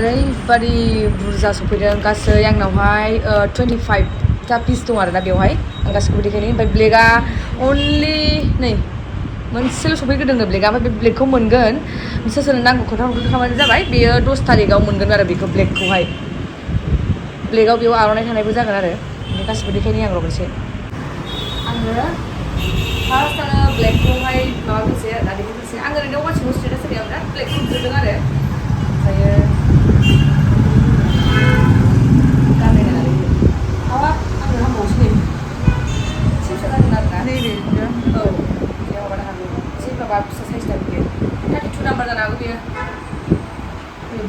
ओरैबादि बुरजा सफैदों गासै आंनावहाय 25 पिस दं आरोना बेवहाय आं गासिखौबो देखायनो ओमफ्राय ब्लेकआ अनलि नै मोनसेल' सफैग्रोदोंनो ब्लेकआ ओमफ्राय बे ब्लेकखौ मोनगोन सोर सोरनो नांगौ खोन्थाहरखाबानो जाबाय बेयो 10 तारिखआव मोनगोन आरो बेखौ ब्लेकखौहाय ब्लेकआव बेयाव आर'नाइ थानायबो जागोन आरो ओमफ्राय गासिबो देखायनो आं र' मोनसे आङो फार्स्टआवनो ब्लेकखौहाय माबाग्रोसै आरोना देखायग्रोसै आं ओरैनो वाचिं स्टेटास होनायाव बिराद ब्लेकखौ नुदों आरो ओमफ्रायो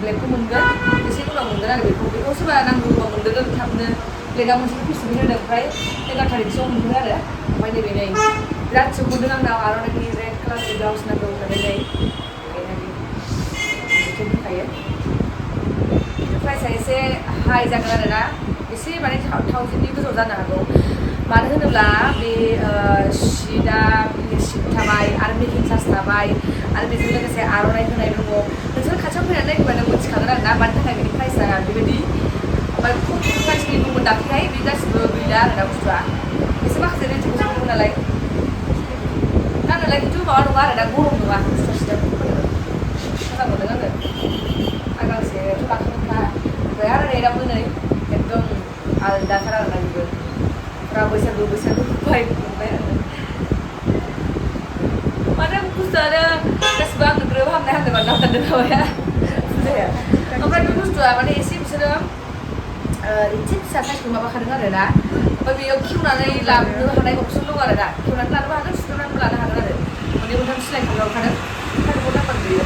ब्लेकखौ मोनगोन एसे उनाव मोनगोन आरो बेखौ सोरबा नांगौबा मोनगोन थाबनो ब्लेकआ मोनसे पिसखौनो होदों ओमफ्राय 11 तारिखसोआव मोनगोन आरो ओमफ्राय नैबे नै बिराद सोंहरदों आंनाव आर'नाइनि रेड कालारनि ब्लाउस नांगौ होननानै नै होखायो प्राइसआ एसे हाई जागोन आरोना एसे माने 1000नि गोजौ जानो हागौ मानो होनोब्ला बे शीटआ शीट थाबाय आरो मेकिं चार्ज थाबाय आरो बेजों लोगोसे आर'नाइ होनाय दङ नोंसोर खाथियाव फैनानै नाययोबा नों मिथिखागोन आरोना मानि थाखाय बेनि प्राइसआ बेबायदि ओमफ्राय खम प्राइसनि दंमोन दाख्लैहाय बे गासिबो गैला आरोना बुस्थुआ एसे माखासे रेटिंखौ सफैदों नालाय गाननोलाय खिन्थु माबा नङा आरोना गरम नङा बुस्थुआ सिदा मोजां मोनदों आं गांसेथ' लाखादोंखा ओमफ्राय आरो रेटआबो नै एकदम आलदाथार आरोना बेबो फुरा बैसागु फैबाय आरो माने बुस्थुआनो गासिबो आंनो ग्रोब हामनाय मानो नांथारदों माबाया फुजाया ओमफ्राय बे बुस्थुआ माने एसे बिसोरो एसे फिसा साइजखौ माबाखादों आरोना ओमफ्राय बेयाव खेवनानै लाबोनो हानाय अपसन दं आरोना खेवनानै लानोबो हागोन सुथेनानैबो लानो हागोन आरो मोननै मोनथाम सिलाय खालामखादों खाथिखौ नाम्बार गैयो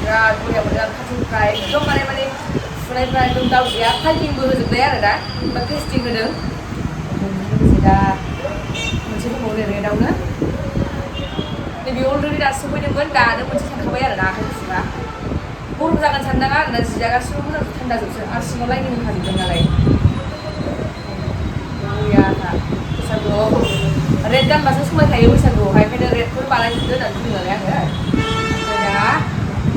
बिराद बरिया मोनदों आं खाथिनिफ्राय एकदम माने फुनायफ्रा एकदम दाउ गैया पाइपिंबो होजोबनाय आरोना ओमफ्राय पेस्टिं होदों लोगोसे दा मोनसे दंबावो रेडआवनो नैबे अलरेडि दासो सफैदोंमोन दानो मोनसे थांखाबाय आरोना आखाइ गुसुङा गरम जागोन सानदां आरोना जिया गासिबो मोजां थान्दा जोबसो आरो सिङाव लाइनिं होखाजोबदों नालाय बरियाखा बैसागुआव रेड गानबासो समायखायो बैसागुआवहाय ओंखायनो रेडखौनो बानायजोबदो होननानै बुंदों नालाय आङो ओमफ्राय दा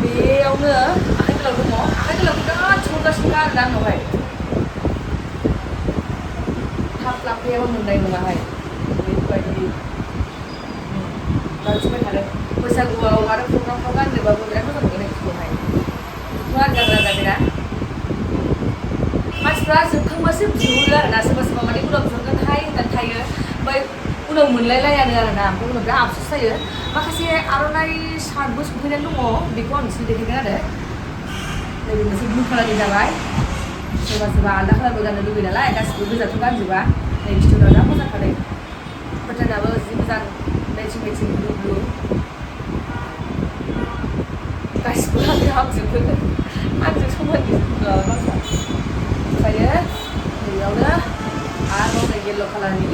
बेयावनो आखाइ गोलाव दङ आखाइ गोलावखौ बिराद सोंहरगासिनो आरोना आंनावहाय थाब लांफैयाबा मोननाय नङाहाय बेबायदि गानसोबाय थादों बैसागुआव आरो प्रग्रामफ्राव गाननोबाबो बिराद मोजां मोनगोन बेखौहाय मोजां जागोन बेना मानसिफ्रा जोबखांबासो बिहरो आरोना सोरबा सोरबा माने उनाव बिहरगोनहाय होननानै थायो ओमफ्राय उनाव मोनलायलायानो आरोना ओमफ्राय उनाव बिराद आफसुस जायो माखासे आर'नाइ शार्टबो सफैनानै दङ बेखौ आं नोंसिनो देखायगोन आरो नैबे मोनसे ब्लु कालारनि जाबाय सोरबा सोरबा आलदा कालारबो गाननो लुबैयो नालाय गासिबो गोजाथ' गानजोबा नै बिथोराव जा मोजां थादों कटनाबो जि मोजां मैचिं ब्लु गासिबो आंनो हामजोबो आंजों समान माबाफ्रा ओमफ्रायो नैयावनो आरो नै येल्ल' कालारनि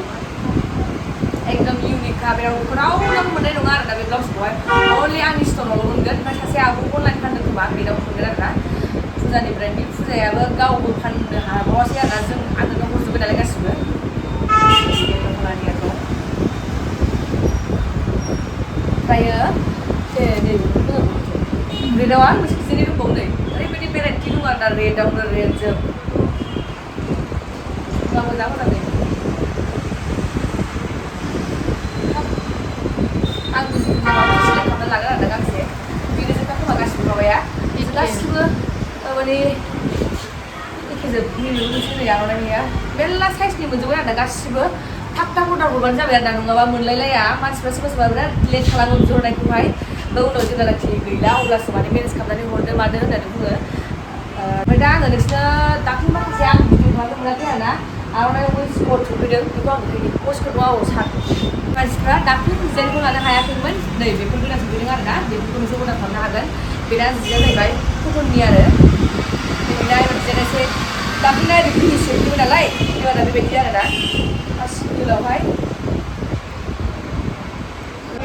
एकदम इउनिकखा बेयाव रावनावबो मोननाय नङा आरोना बे ब्लाउसखौहाय अनलि आंनि स्ट'रावल' मोनगोन ओमफ्राय सासे आब'खौ अनलाइन फानदों खोमा बेनाव मोनगोन आरोना फुजानि ब्रेन्डनि फुजायाबो गावबो फाननो हाबावासै आरोना जों आंनो गाव हरजोब्बाय नालाय गासिबो येल्ल' कालारनियाखौ ओमफ्रायो रेडआव आरो मोनसे डिजाइननि दंबावो नै ओरैबायदि भेराइटि दं आरोना रेडआवनो रेडजों मोजां मोजां नै आं माबा सिलेक्ट खालामना लागोन आरोना गांसे बेनो जोंना खोमा गासिबो माबाया गासिबो माने एखेजोब मोनसे नै आर'नाइनिया मेरला साइजनि मोनजोबगोन आरोना गासिबो थाब थाब अर्डार हरबानो जाबाय आरोना नङाबा मोनलायलाया मानसिफ्रा सोरबा सोरबा बिराद लेट खालामो बिहरनायखौहाय उनाव जेब्लानाखि गैला अब्लासो माने मेनेज खालामनानै हरदो मादो होननानै बुङो ओमफ्राय दा आङो नोंसिनो दाख्लै माखासे आं भिडिअ खालामनो मोनाखै आरोना आर'नाइयावबो स्पट सफैदों बेखौ आं देखायनि पस्टखौ दङ सार मानसिफ्रा दाख्लै डिजाइनखौ लानो हायाखैमोन नै बेफोर गोदान सफैदों आरोना बेफोरखौ नोंसोर अर्डार खालामनो हागोन बेना जिया जाहैबाय कटननि आरो बेना डिजाइना एसे दाख्लैना ओरै फिनिश सफैदोंमोन नालाय एबारा बेबायदि आरोना गोलावहाय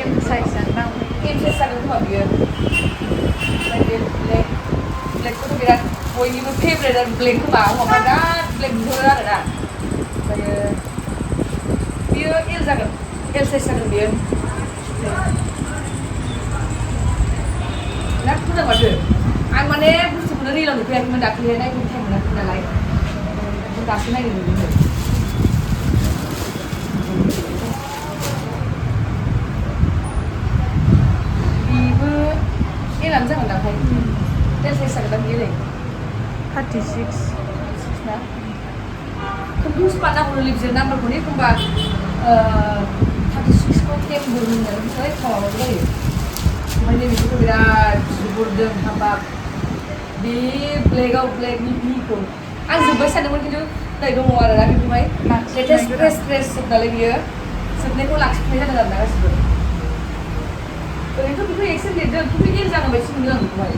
एम साइज जागोन खोमा बियो ओमफ्राय बे ब्लेकखौथ' बिराद बयनिबो फेभरेट आरो ब्लेक खोमा हौवाफ्रा बिराद ब्लेक बिहरो आरोना ओमफ्रायो बियो एल जागोन एल साइज जागोन बियो बिराद मोजां माथो आं माने बुस्थुखौनो फैयाखैमोन दाख्लैहाय नायनो टाइम मोनाखै नालाय दासो नायनो मोनदों बेबो एलानो जागोन दांहाय एल साइज जागोन दां बियो नै 36 ना कन्फिउस बानायहरो लिपजों नाम्बारखौनो एखमबा 36खौ टेमबो होननानै बिसोर खालामो जायो ओमफ्राय नैबेखौ बिराद बिहरदों हाबाब बे ब्लेकआव ब्लेकनि बिखौ आं जोब्बाय सानदोंमोन खिन्थु नै दङ आरोना बेखौहाय लेटेस्ट फ्रेस जोबनालाय बियो जोबनायखौ लाखिफिननाय जादों आरोना गासिबो ओरैनोथ' बेखौ एक्सेल लिरदों खिन्थु एल जागोन बायदि मोनदों आं बेखौहाय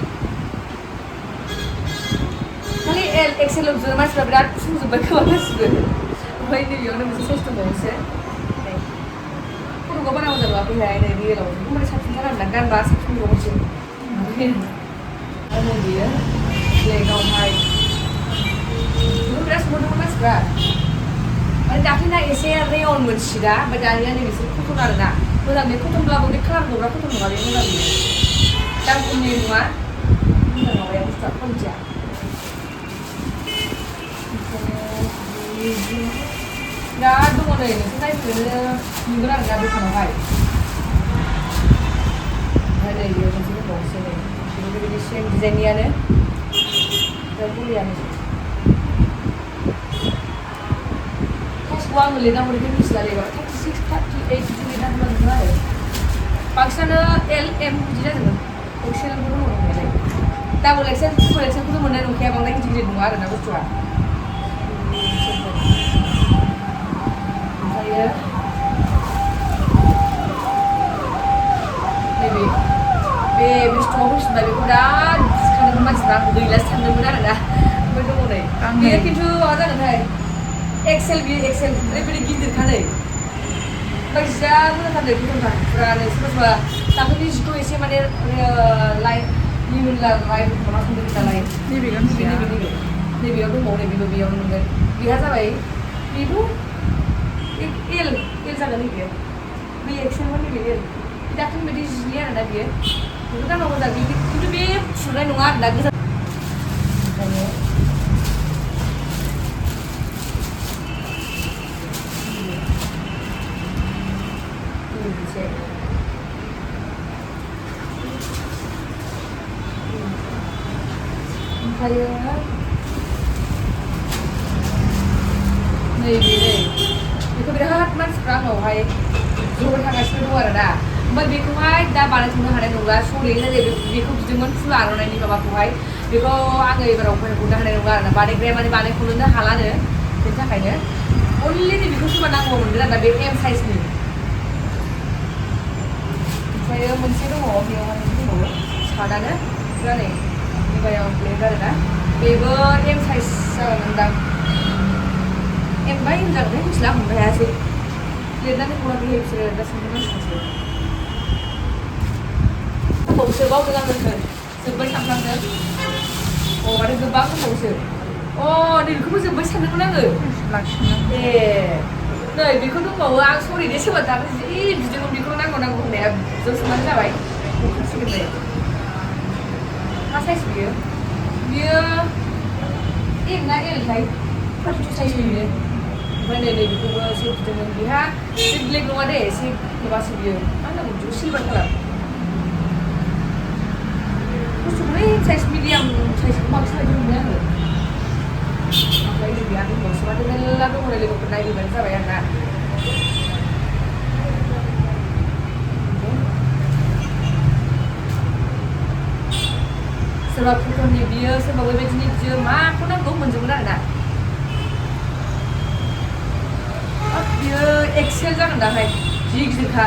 खालि एल एक्सेल जों मानसिफ्रा बिराद फुंजोब्बाय खोमा गासिबो ओमफ्राय नैबेयावनो मोनसे साइज दंबावोसो फट'खौ बारा मोजां नुवाखैहाय नै रियेलाव माने साबसिन जागोन होनना गानबा साबसिन नुबावोसो आरो नै बेयो ब्लेकआवहाय बेखौ बिराद सोंहरदोंमोन मानसिफ्रा माने दाख्लैना एसे रेयन मोनसिदा ओमफ्राय दानिया नै बिसोर कटन आरोना मोजां बे कटनब्लाबो बे कालार गग्रा कटन नङा बे मोजां बेयो दाम खमनि नङा मोजां माबाया बुस्थुआ क्वालिटिया बिराद दङ नै नोंसोर नायफैनो नुगोन आरोना दखानावहाय ओमफ्राय नै बेयाव मोनसे दंबावोसो नै बेबायदि सेम डिजाइननियानो बिराद बरियानो साइजखौ आङो लिरना हरैखौ मिथिला लेबा 36, 38 बिदि लिरना हरनांगौ आरो बांसिनानो एल एम बिदि जाजोबो एक्सेलबो दङ दंनायालाय डाबल एक्सेल ट्रिपल एक्सेलखौथ' मोननाय नंखाया बांद्राय गिदिर गिदिर नङा आरोना बुस्थुआ ओमफ्रायो नैबे बे स्टकआव फैफिनबाय बेखौ बिराद बुखादोंमोन मानसिफ्रा आंखौ गैलासो सानदोंमोन आरोना ओमफ्राय दङ नै बेयो खिन्थु माबा जागोनहाय एक्सेल बेयो एक्सेल ओरैबायदि गिदिरखा नै ओमफ्राय जिया मोजांथार नै गुदुंथार फुरानो सोरबा दाख्लैनि जिखौ एसे माने लिमोनला लाइफ माबा खालामदों नालाय नैबेयाव दंबावो नै बेबो बेयावनो मोनगोन बेहा जाबाय बेबो एल जागोन नैबेयो बे एक्सेलमोन नैबे एल दाख्लैनि बायदि जिनि आरोना बियो बेखौ गानबा मोजां खिन्थु बे फुरनाय नङा आरोना गोजान ओंखायनो ओमफ्रायो नैबे बेखौ बिराद मानसिफ्रा आंनावहाय जबाय थागासिनो दं आरोना ओमफ्राय बेखौहाय दा बानायथ'नो हानाय नंला सरि बेखौ बिदोंमोन फुल आर'नाइनि माबाखौहाय बेखौ आङो एबाराव हरनो हानाय नंला आरोना बानायग्राया माने बानायख'नोनो हालानो बेनि थाखायनो अनलि बेखौ सोरबा नांगौ मोनगोन आरोना बे एम साइजनि ओमफ्रायो मोनसे दङ बेयावहाय मोनसे दंबावो सार्टआनो बिदिनो नै बिबायाव ब्लेक आरोना बेबो एम साइज जागोनदां एम बा एम जागोनहाय मिथिला आं हमनो हायासै लिरनानै हराखैहाय बिसोरो दासिमबो मानसिफ्रासो दंबावोसो बावदों आङो जोब्बाय सानफ्रामनो माथो गोबां दंबावोसो नैबेखौबो जोब्बाय सानदोंमोन आङो ए नै बेखौ दंबावो आं सरि दे सोरबा दाख्लै जि बिदोंमोन बेखौ नांगौ होननाया जोबसोनानै जाबाय ओंखारसिगोनलाय मा साइज बियो एम ना एलहाय 32 साइज बियो ओमफ्राय नै बेखौबो एसे बिदोंमोन बेहा एसे ब्लेक नङा दे एसे माबासो बियो मा होननांगौ बिदिखौ सिलभार कालार बुस्थुखौनो साइज मिडियाम साइजखौ बांसिन बायदि मोनो आङो ओमफ्राय नैबे आं दंबावोसो माथो मेरला दङ नै लोगोफोर नायफैबानो जाबाय आरोना सोरबा कटननि बियो सोरबा बेबायदिनि बियो माखौ नांगौ मोनजोबगोन आरोना बियो एक्सेल जागोन दाहाय जि गिदिरखा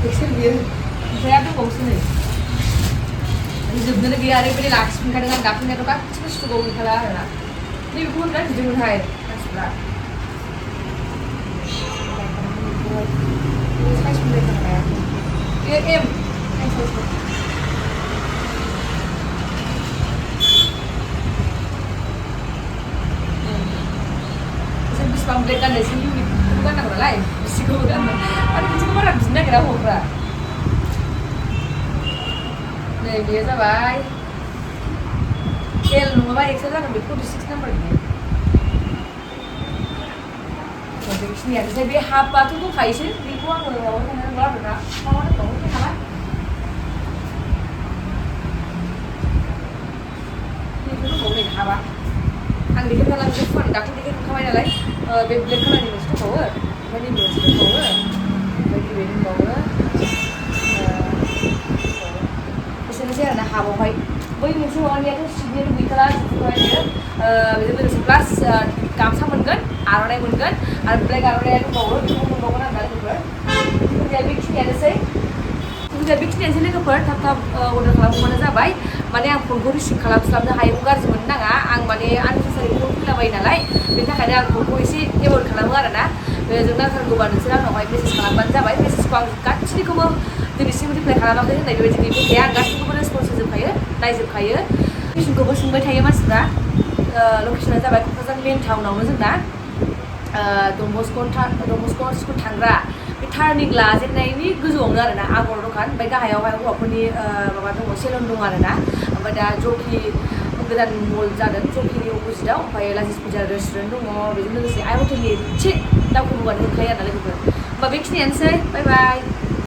एक्सेल बियो ओमफ्राय आरो दंबावोसो नै जोबनोनो गैया ओरैबायदि लाखिफिनखादों आं दाख्लैनाथ' गासिबो स्टकआव गैखाला आरोना नैबेखौबो बिराद बिदोंमोनहाय मानसिफ्रा साइज मिलायनो हायाखै बेयो एम साइजखौ बिसिबां ब्लेक गाननो एसे इउनिकखौबो गाननांगौ नालाय बिसिखौबो गाननो आरो बिदिखौ बारा बिदिनो नागिरा हौवाफ्रा नै बेयो जाबाय एल नङाबा एक्सेल जागोन बे 46 नाम्बारनि बेखिनियानोसै बे हाफआथ' दंखायोसो बेखौ आङो माबायाव थांनांगौ आरोना माबा दंबावो नामा बेखौ दंबावो नै हाबा आं लेखा खालामनो फुवान दाख्लै लेखा खालामखाबाय नालाय बे ब्लेक कालारनि मोनसे दंबावो ओमफ्राय नैबे मोनसे दंबावो ओमफ्राय नैबे दंबावो एसेनोसै आरोना हाबावहाय बै मोनसे माबानियाथ' सिटनियाथ' गैखाला जोबजोबबाय बेजों लोगोसे प्लास गामसा मोनगोन आर'नाइ मोनगोन आरो ब्लेक आर'नाइया दंबावो बेखौ मोनबावगोन आरोना लोगोफोर जोंनिया बेखिनियानोसै लोगोफोर थाब थाब अर्डार खालामबानो जाबाय माने आं फनखौ रिसिभ खालामस्लाबनो हायैखौ गाज्रि मोननो नाङा आं माने आननेसेसारि फन फैलाबायो नालाय बेनि थाखायनो आं फनखौ एसे एभयड खालामो आरोना जों नांथारगौबा नोंसोर आंनावहाय मेसेज खालामबानो जाबाय मेसेजखौ आं गासैनिखौबो दिनैसिम रिप्लाइ खालामाखै होननाय बेबायदि गैबो गैया आं गासैखौबो रेसपन्स होजोबखायो नायजोबखायो लकेसनखौबो सोंबाय थायो मानसिफ्रा लकेसना जाबाय क'क्राझार मेन टाउनावनो जोंना डनबस्क' स्कुल थांग्रा बे टार्निं लाजेननायनि गोजौआवनो आरोना आगर दखान ओमफ्राय गाहायावहाय हौवाफोरनि माबा दङ सेलुन दं आरोना ओमफ्राय दा जकि गोदान मल जादों जकिनि अपोजिटआव ओमफ्राय लाजिस पिज्जा रेस्टुरेन्ट दङ बेजों लोगोसे आइ हटेलनि एसे दावखोबोबानो मोनखायो आरोना लोगोफोर होमबा बेखिनियानोसै बाय बाय